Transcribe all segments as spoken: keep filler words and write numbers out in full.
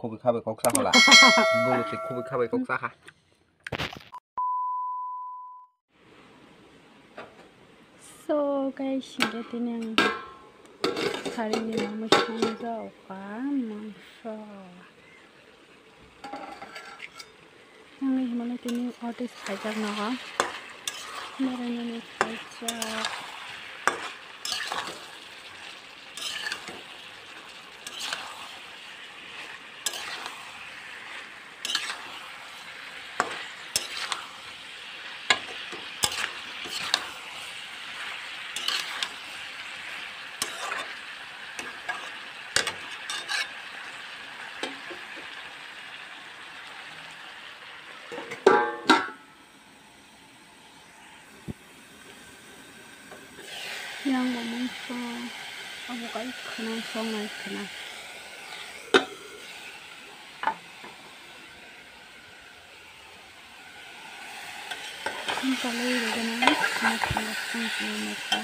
Khubui khabai kok sakhala. Bulu twi khubui khabai kok sakha. So guys, hingke tini ang sari ni mangso songjak kha, mangso. Ang himano tini otis phaijak nogo. Berainani phaijak. Yang bo mungso abo kai khna song nai khna. Ang salai rwgano masa masa masa.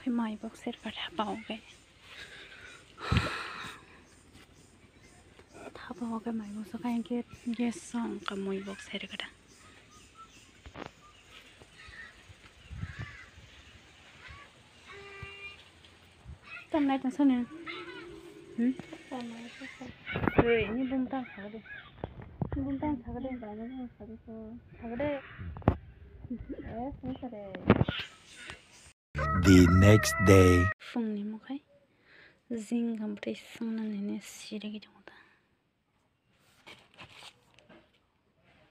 Khe mai bok ser kata pao khe. Thapa o khe mai bok so khe gas song ka mai bok ser kata. Tam nai tong sani. Hmm? Oi, ni bung tang sa de. Ni bung tang sa de. Sa de. Eh, sung sa de. The next day. Phungni mukhai jing gam tei sungna nini sirigwi tongo ta.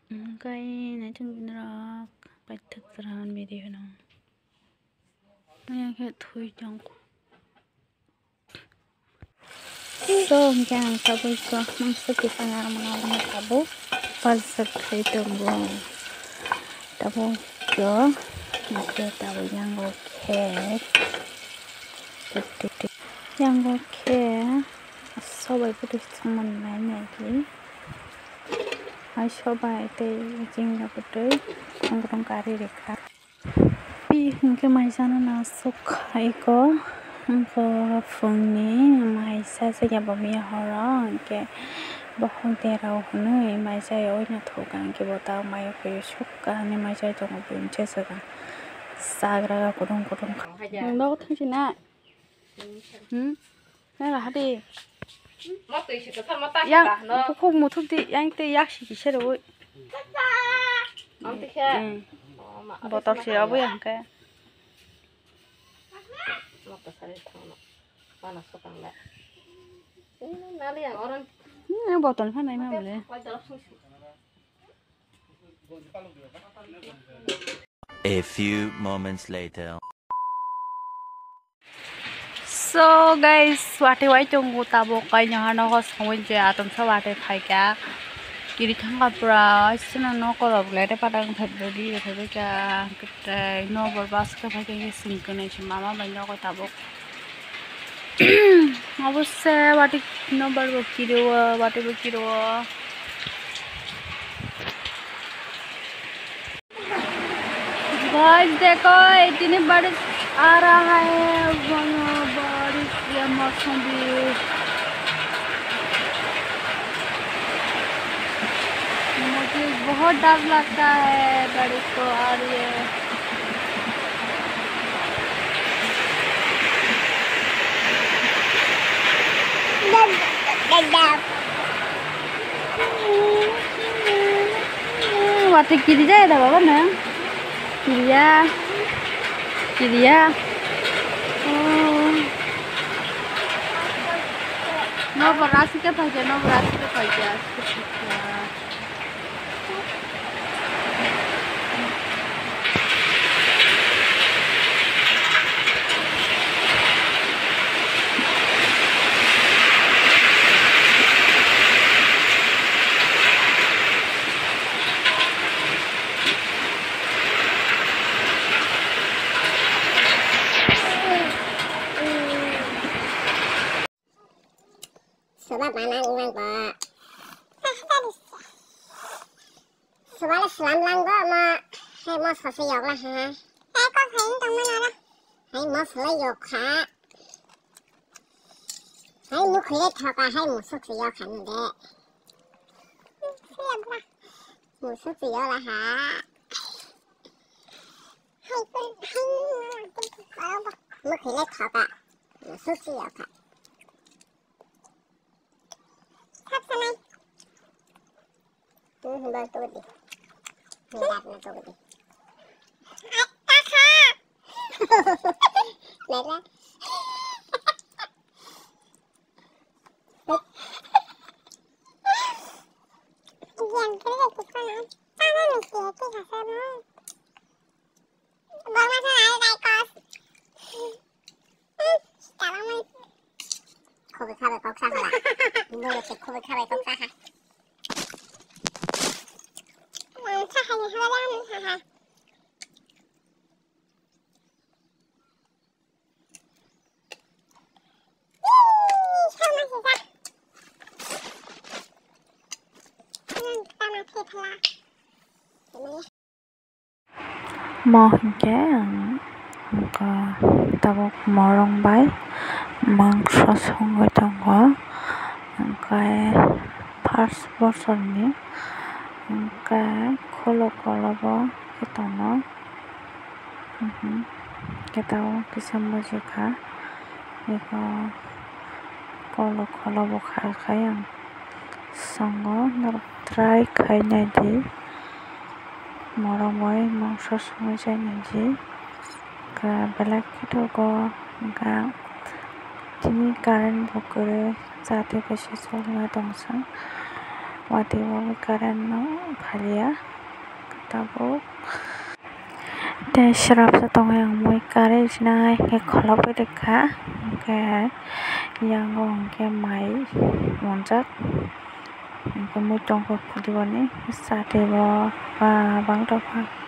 Hwnkhe naithok nini rok paithak chwrahan video no. Ayang khe thwi tong. So, hwnkhe ang tabuk khe mangsa kisa nang mano tabuk pajak khai tongo. Tabuk khe hwnkhe tabuk yango khe yango khe sobai bwtwi songmani nai nai di. Hai sobai tei jinga bwtwi tong tong kari rikha. Pi hwnkhe maisano nasuk khaiko, wngkha phungni maisa se kebo miya horo, hwnkhe bokhok derao hwnwi maisa yaui nathok kha, hwnkhe bo ta maio khe sukha hwnwi maisa tongo buini chesaka chagra kutung kutung kha. Nwng nogo thangsi na? Hmm? Nang raha di. Yang bukhuk muthuk di, yang tei yak si kisa rwi. Hmm. Botol se abo yang khe. Hmm, botol pha nai ma bole. A few moments later. So guys, watwi wai tongo tabuk kainwi hano hosongwi je atomsa watwi phaikha. Kiri thangkha pura, sino nokolo bulai de padang thai bwdi thai bwkha. Tei nokbar bus khe phaikha singkhe nai se mama bai nogo tabuk. Obo se watwi nokbar bo kiri o, watwi bo kiri o. Guys देखो, इतनी बारिश आ रहा है, बारिश, ये मौसम भी। मुझे बहुत डर लगता है, बारिश तो आ रही है। Watwi kiri jaya da baba nwng? Kiriya. Kiriya. Oh. Nobo rasi khe phaikha, nobo rasi khe phaikha. Ba mana wnglang ba. Subale slam lang go mo. Hai mo sose yok la ha. Hai kok hai tong mana ra. Hai mo sele yok kha. Hai mo khule thoka hai mo sok se yok kha ni de. Sele bra. Mo sok se yok la ha. Hai kun hai mo khule thoka. Mo sok se yok kha. Sab samai. Hmm, bas, tunggu di. Nggak, nggak, tunggu di. Atta kha. Nara. Yang kiri ke sana. Sana ni kiri ke sana. Borma sana ai dai kos. Khoboi khabai kok sa hala. Boro se khoboi khabai kok sa ha. Sa ha ni hala hala ha ha. Ih, sama sih sa. Tama thepla. Mo hinkhe ang wngkha tabuk morong bai mangso songwi tongo, hwnkhe first bosorni hwnkhe khuluk kolobo khe tongo, hwnkhe tabuk kisa mujikha, eko kolok kolobo kha khai ang. Songo norok try khai naidi, morok bai mangso songwi chai naidi. Belai khe tongo, hwnkha tini current bo kwrwi, chati kaisa choliya tongsa, watwi o current no phalia tabuk. Tei srapsa tongwi ang mui karwi sinai hwnkhe kholobwi rwkha, hwnkhe yango hwnkhe mai monjak, hwnkhe muitungkha khudiboni chati bo ba bangtokha.